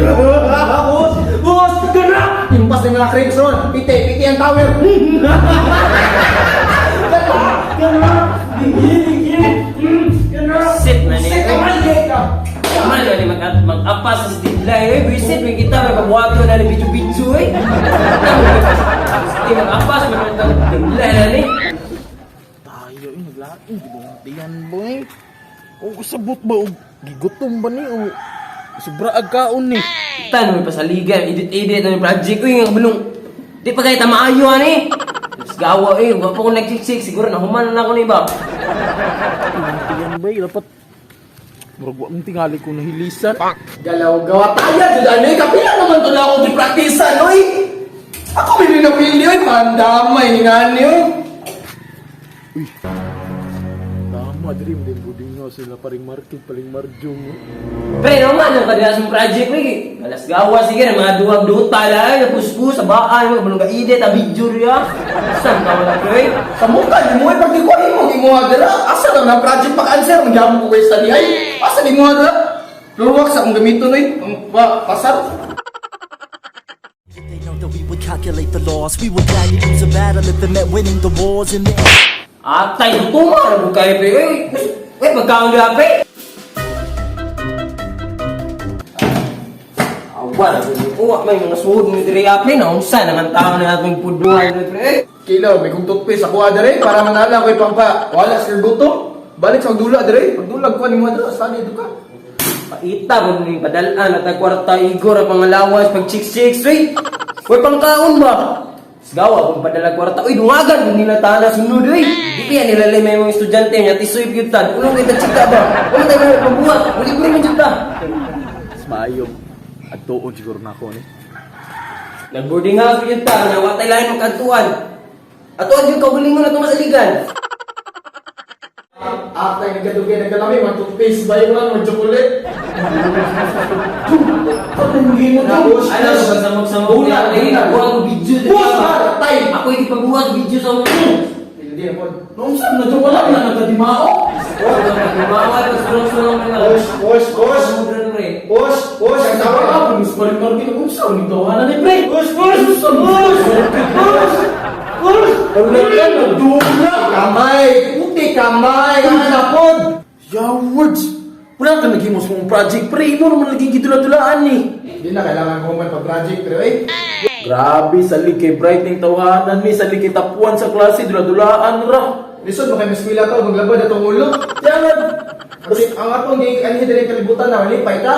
Boss! Boss! Gana! Impas ng mga crepes ron. Piti, piti ang tower. Gana! Gana! Digil, digil! Gana! Sit na ni. Sit ka man, gay ka! Kamal na ni mag-apas sa deadline eh. Visit may kita may pabuhato na ni bicho-bicho eh. Sige mag-apas may mga deadline na ni. Tayo eh, naglaing, di ba tiyan boy? O kasabot ba o gigutom ba ni o sobra agkaon ni? Tan may pasaligan, edit-edit na may project uy nga kabulong. Di pa kayo tamaayo ani. Mas gawa eh, wa pa ko nagsiksik siguro na human na ako ni ba. Tiyan boy, dapat murag wa mong tingali ko nahilisan. Galaw gawa tayo, jud ano eh. Kapila naman to na ako gipraktisan, oy! Ako may napili, oy. Pandamay, ni oy. Tama, dream din buding nga sila paring market, paring marjong. Pre, naman ang kadila sa project uy. Alas gawa sige na mga duwag duta lang, napuspo sa baan, mga kabulong ka-edit, a video riya. Saan ka wala pre? Sa mukha, di mo ay pagdikuha mo, di mo dala. Asa lang na project pag-answer, magyamon ko kayo sa lihay. Asa di mo dala? Luwak sa akong gamiton, oy. Ang pasar. They know that we would calculate the loss. We would gladly lose a battle if it meant winning the wars in the end. Atay, tuma na bukay pre. Uy, uy, pagkaon dira pre. Awan, uwa may mga suod ni diri pre na unsa naman tao na atong puduan ni pre. Kilo, may kong toothpaste ako dere para manala ko pampa. Wala sir gutom. Balik sa dula dere. Pagdulag ko ni mo dala, sali do ka. Paita mo ni padalaan at ang kwarta igor ang pangalawas pag chicks uy. Uy pangkaon ba? Sigaw akong padala kwarta. Uy, dungagan kung nila tana sunod uy. Di pa yan nilalay may mga estudyante niya tisoy gyud tan. Ulong kay chika ba? Wala tayo mabuhat. Uli ko man jud ta. Mas maayong adtuon siguro na ako ni. Nag-boarding house gyud ta, na wa tay lain magkadtuan. Atuan jud kaugalingon ato masaligan. Atay nagadugay nagalami man toothpaste ba yun lang chocolate. Ano sa samok-samok Dula, niya? dula. Buhat ko video diri. Buhat, atay. Ako hindi pagbuhat video sa mga. Hindi na po. Noong saan na wala na nagkadimao? Gumawa pa sulong-sulong na. Push, push, push. Sobrang re. Push, push. Ang tawag Ah, mas paring market kung saan ni tawanan ni pre. Push, push, push, push, push. Wala ka nagdula. Kamay, puti kamay, ang napod. Ya words. Wala ka naghimos mong project pre, imo naman laging gidula-dulaan ni. Hindi na kailangan ko man pa-project pero eh. Grabe, salig kay bright ning tawanan ni, salig kay tapuan sa klase, dula-dulaan ra. Lisod mo kay eskwela to, maglabad atong ulo. Yan. Kasi ang atong gi anhi diri kalibutan na lipay ta.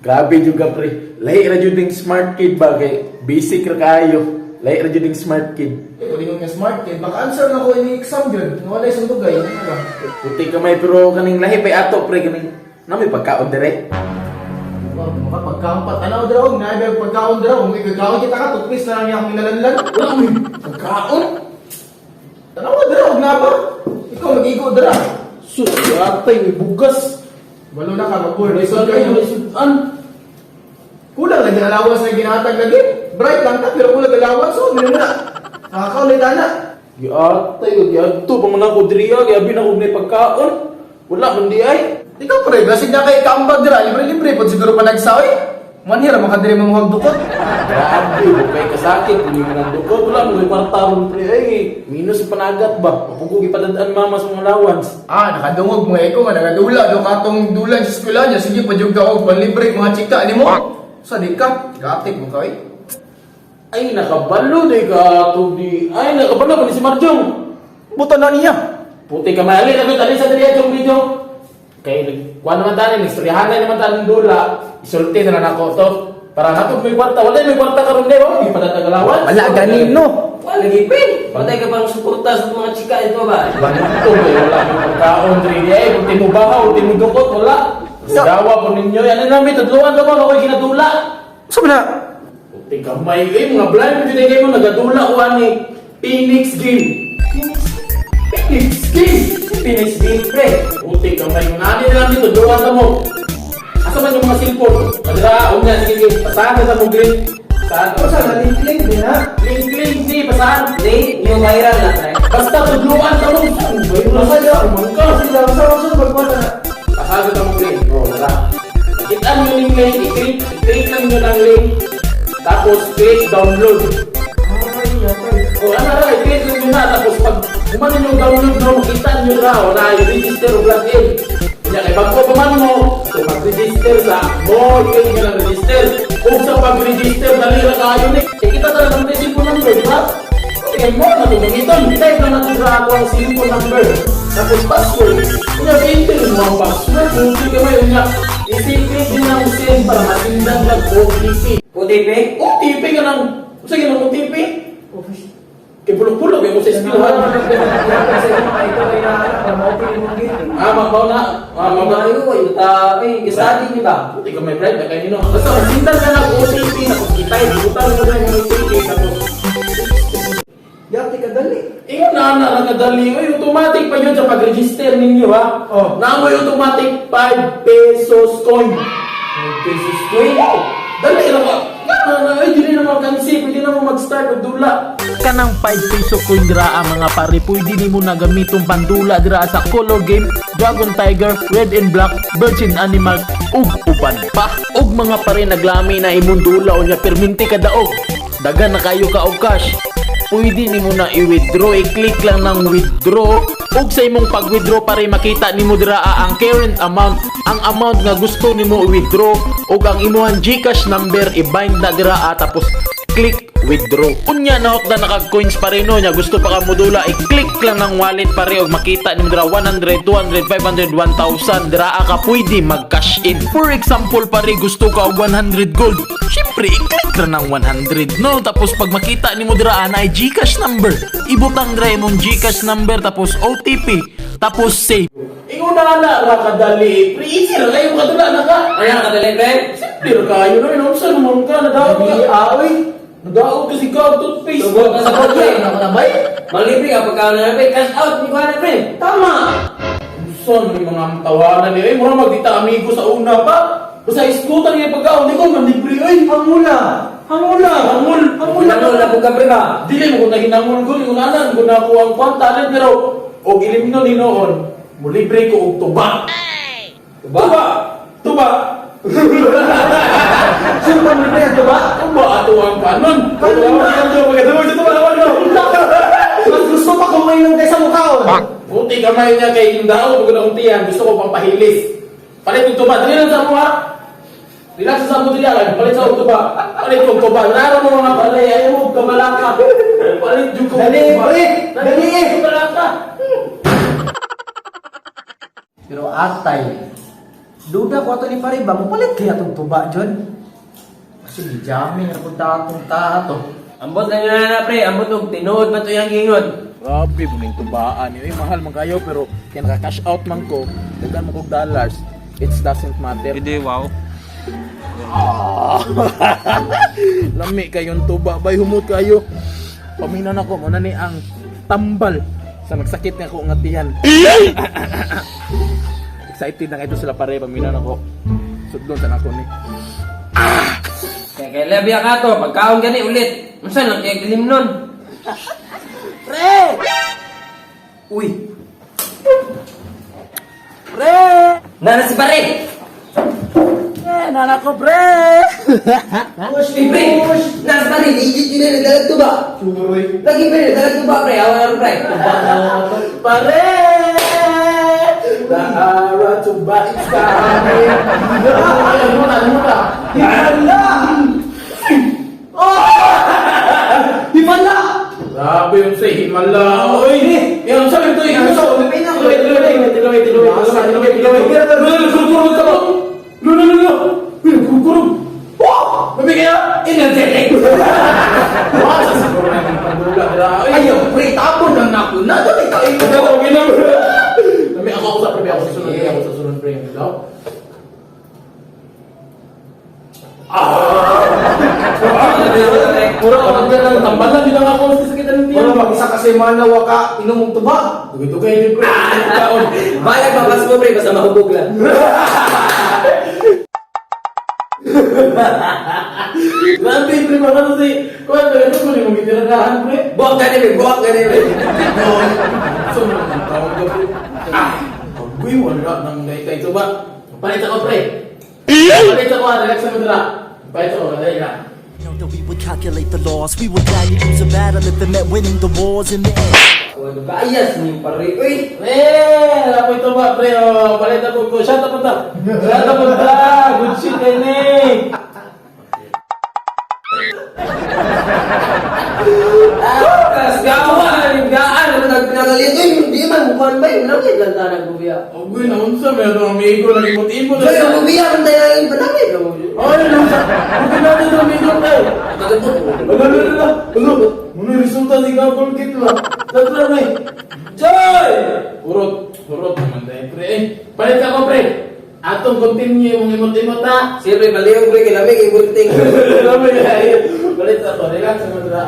Grabe jud ka pre. Lahi ra jud ning smart kid ba kay basic ra kayo. Lahi ra jud ning smart kid. Pwede nga smart kid, baka answer na ko ini exam jud. Nga walay sundugay. Ano ba? Puti kamay pero kaning lahi pay ato pre kaning nami pagkaon dire. Wow, mga pagkaon tanaw dira og naay ba pagkaon dira kung igagaon kita ka toothpaste na lang niya akong ginalanlan. Wala may pagkaon. Tanaw dira og na ba? Ikaw magigo dira. Sus, atay may bugas. Balo na ka magboard. Lisod Lisod kayo, kayo. lisudan. Kulang lagi allowance na ginatag lagi. Bright lang ta pero kulang allowance so minum na. Nakakaulit ana. Giatay, giadto pa man ako diri ah, giabi na ko may pagkaon. Wala man di ay. Ikaw pre, basig na kay kambag dira, libre-libre pod siguro pa nagsaoy. Manhira makadiri mo dukot. Grabe, bukay kasakit, hindi mo nang dukot. Wala mo may kwarta ron pre ay. Minus sa panagat ba? Mapugo gipadad-an mama sa mga allowance. Ah, nakadungog mga eko nga nagadula do katong dulan sa eskwela niya. Sige pa jud ka og panlibre mga chika nimo. Sa di ka, gatik mo kay. Ay, nakabalo di ka to di. Ay, nakabalo pa ni si Marjong. Buta na niya. Puti ka mali na tali sa diri atong video. Kay kuan naman tani, istoryahan naman tani dula. Isulti na lang ako to. Para nato may kwarta, wala may kwarta karon di oh, ipatatagalawan. Wala ganino. Wala lagi pre. Patay ka pang suporta sa mga chika ito ba? Banto may wala may pagkaon diri ay, ulti mo bahaw, ulti mo dukot, wala. Gawa po ninyo, yan na namin, tudluan to ko, ako'y ginadula. Sa na? Puti kamay, eh, mga blind mo dyan kayo, nagadula ko ani Phoenix Game. Phoenix Game! Finish game pre. Puti kamay, nani na namin, tudluan na mo. Asa man yung mga cellphone? Padra, unya, sige, sige, pasahan na sa mong link. Pasahan, Sa na link link din ha. Link, link, sige, pasahan. Ni, yung viral na pre. Basta tudluan ka mo. Basta Basta, ka. Sila sa sa pagkuan na. Pasahan sa mong link. Oh, wala. Kita mo yung link, i-click, i-click. ninyo ng link. Tapos click download. O ano ra, i-click ninyo na. Tapos pag kumano nyo download no, makita nyo ra, o na, i-register o login. Kanya kay bago pa man mo, so mag-register sa mo, i-click nyo lang register. Kung sa pag-register, dali ra kayo ni. Eh, kita talaga ng cellphone number, di ba? Tingnan mo, natugamiton. Type lang natin sa ako ang cellphone number. Tapos password. Kunya, enter mo ang password. Kung hindi ka may unya, i-click nyo lang send para matindan lang OTP. OTP? OTP ka nang, sige nang OTP. Kay bulok-bulok yung sa skill ha. Ah, mamaw na. Ah, mamaw na. Mayo, ay ta, ay gistadi ni ba? Puti ka may friend, na kayo nino. Basta magsindan ka ng OTP, tapos kitay, butan mo na yung OTP, tapos Yati ka dali. Ingon na na nakadali. Uy, automatic pa yun sa pag-register ninyo ha. Oh. Naamoy automatic 5 pesos coin. 5 pesos coin? Dali na ka. Na, na, ay, dili na makansi. Pwede na mo mag-start og dula. Kanang 5 peso coin dira ang mga pare, pwede nimo na gamiton pandula dira sa color game, Dragon Tiger, Red and Black, Birds and Animal ug uban pa. Ug mga pare, naglami na imong dula unya perminti ka daog. Dagan na kayo ka og cash. Pwede nimo na i-withdraw, i-click lang ng withdraw ug sa imong pag-withdraw pare, makita nimo dira ang current amount, ang amount nga gusto nimo i-withdraw ug ang imuhang GCash number i-bind na dira, tapos click withdraw. Unya na hokda naka coins pare no nya gusto pa ka modula, i-click lang ng wallet pare og makita nimo dira 100, 200, 500, 1,000 dira ka pwede mag-cash in. For example pare, gusto ka og 100 gold. Syempre i-click ra ng 100 no, tapos pag makita nimo dira na ay GCash number. Ibutang dira imong GCash number tapos OTP tapos save. Ingon na na ra kadali. Pre, easy ra kayo kadula na ka. Ayan kadali pre. Simple ra kayo no, inunsa naman ka nadaog ka. Ay, Nadaog kasi ka og toothpaste. Tubog ka sa Sabot pre. na ako na bay. Malibre ka pagkaon na pre. Cash out ni ba na pre? Tama. Unsa ni mga tawanan ni, eh, mura magdita amigo sa una pa. Basta iskutan niya pagkaon, di ko man libre oy. Hangula. Hangula. Hangul, Hangula. Ano la ka pre ba? Dili mo kung naginangol ko, yung nanan, kung nakuha ang kwan, talent, pero, og ilimno ni noon, mulibre ko og tuba. Tuba? Tuba! Tuba! Sino ba libre ang tuba? Tuba ato ang kanon. Kanon na. Tuba Mas gusto pa kumain ng kaysa mukhaon. Buti kamay niya kay yung dao, pag unang tiyan, gusto ko pang pahilis. Palit yung tuba, dali lang sa mo ha. Relax sa mo dili lang, palit sa og tuba. Palit kong tuba. Naro mo mga palay, ayaw mo kamalaka. Palit yung kong Dali, tuba. pre. Dali. Kamalaka. Pero atay, duda ko ato ni pare ba, mupalit kaya itong tuba, John? Kasi di jamming na punta atong ta ato. Ambot na na na pre, ambot og tinuod ba to yang gingon? Grabe, buning tubaan. Eh, mahal man kayo, pero kaya naka-cash out man ko, daghan mo kog dollars, it doesn't matter. Hindi, wow. Ah. Lami kayong tuba, bay humot kayo. Paminan ako, muna ni ang tambal sa nagsakit nga ako nga tiyan. Excited na kayo sila pare, paminan ako. Sudlon sa ako ni. Kaya kay Levia ka to, pagkaon gani ulit. Unsa lang kay gilim nun? Pre! Uy, Pre! nana si pare. Eh, nana ko, pre! Push me pre. Nana si pare, legit yun na nadalag tuba. Churoy. Lagi pre, nadalag tuba pre, awa na pre. Tuba na ako. Pare! The ara tuba is coming. Ano mo na, ano mo na? Himala! Oh! Himala! Grabe yung sa himala. Oy! Yan, sabi ito, yung Ano, Tiluwi, tiluwi, tiluwi, tiluwi, tiluwi, tiluwi, tiluwi. Lulo, kurkurog ka ba? Lulo, lulo. Uy, kurkurog. Oh! Mabi kaya, energetic. Wah, sa siguro na yung pandula. Ay, Ayaw, pre, tapon lang ako na. Dali ka. ay, okay na. Lami, ako sa pre, ako sa sunod, pre, ako sa sunod, pre. Daw. Mura ka magdala ng tambalan, di lang ako sa sakitan ng tiyan. Wala mag-isa kasi manawa ka, inom mong tuba. Dugay-dugay, di pre. Taon. Balag papas mo pre, basta mahubog lang. Grabe, pre, mga ano si... Kuha, ano ko ni mong gitiradahan, pre? Buwak gani pre, buwak gani pre. So, mga tawag ka, pre. Ah! Agoy, wala nang daytay. So ba? Palit ako, pre. Palit ako, ah. Relax mo dala. Palit ako, dali na. Know that we would calculate the loss. We would gladly lose a battle if it meant winning the wars in the end. Wala bias ni pare uy. Pre, alam ko ito ba, pre? Oh, palit ako ko. Shut up ta. Shut up ta. Good shit, eh. Ah, gawa gaan ano nagpinagalit uy, hindi man mukuan ba yun lang lang tanag bubiya. Ugoy, naunsa, meron amigo, nalimot-imo na Joy, ang bubiya man tayo yung panangit. Ay, naunsa. Ugoy natin ito, amigo, pre. Ano, ano, ano, ano? Ano yung resulta ni Colgate ba? Tatlo na eh. Joy! Urot, urot naman tayo, pre. Eh, palit ako, pre. Atong continue yung imot-imot, ha? Siyempre, baliw pre, kilamig, ibunting. Grabe na eh. Palit ako, relax naman na.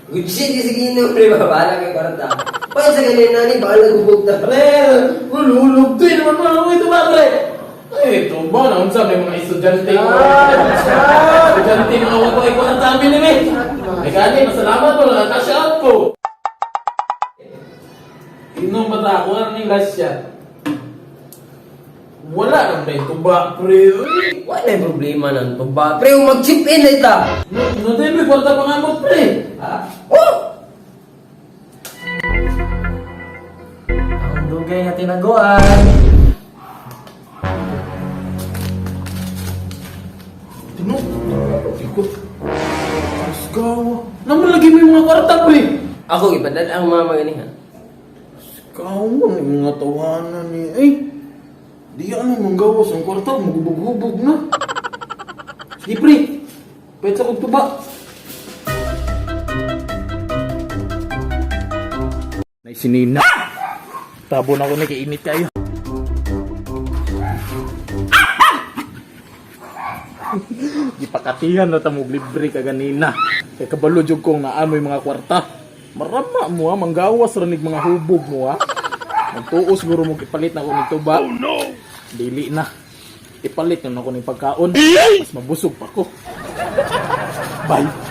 Good shit, yung sige nyo, pre, bahala kay kwarta. Pa sa ganyan na ni, bahala gubog ta. Pre, hululog to eh. Naman mo, ito ba, pre? Eh, ito ba? Naunsa, may mga estudyante ko. Estudyante, mga wako, ay kwarta amin ni Ay, gani, masalamat mo, nakakash out ko. Inom ba ta ako? Ano yung last shot? Wala nang may tuba, pre. Uy, Wala yung problema ng tuba. Pre, kung mag-chip in na ita. No, no, tayo, may kwarta pa nga mo, pre. Ah, oh! Ang dugay nga tinaguan. Tino, ikot. Asgawa. Naman lagi mo yung mga kwarta, pre. Ako, ipadala ang mga maganihan. Kawan, yung mga tawanan ni... Ay! Di ano, manggawas ang kwarta, magubog-hubog na. Sige, pre. Pwede sa kong tuba. Naisinina. Tabo na ako na kainit kayo. Gipakatihan na ta mo libre ka ganina. Kay kabalo jud kong naamoy mga kwarta. Marama mo ha, manggawas ra nig mga hubog mo ha. Magtuo siguro mo ipalit na ako nig tuba. Oh no. Dili na. Ipalit na ako ning pagkaon. Mas mabusog pa ko. Bye.